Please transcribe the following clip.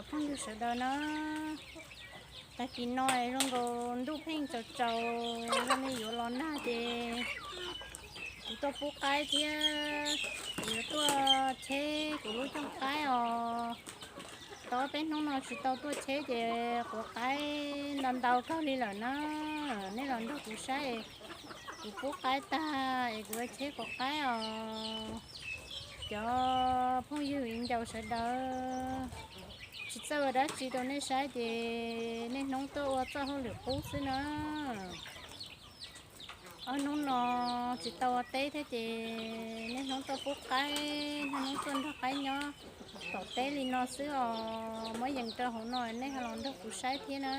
Phooj ywg sawv daws na, tag kis no zoo nkaus ntuj pheej tsaus tsaus zoo li yuav los nag ces kuv tuaj pub qaib thiab kuv yuav tuaj cheb kuv lub cooj qaib os. Tau peb hnub no tsis tau tuaj cheb ces quav qaib ntau ntau kawg li lawm na. Nej los nrog kuv saib, kuv pub qaib tag es kuv ua cheb quav qaib os. Cov phooj ywg viv ncaus sawv daws, tsis txawj ua dab tsi rau nej saib ces niaj hnub tuaj ua txoj hauj lwm qub xwb na. Ob hnub no tsis tau ua teb thiab ces niaj hnub tuaj pub qaib, niaj hnub tuaj nrog qaib nyob tom teb li no xwb os. Muab yees rau hauv no nej ho los nrog kuv saib thiab na.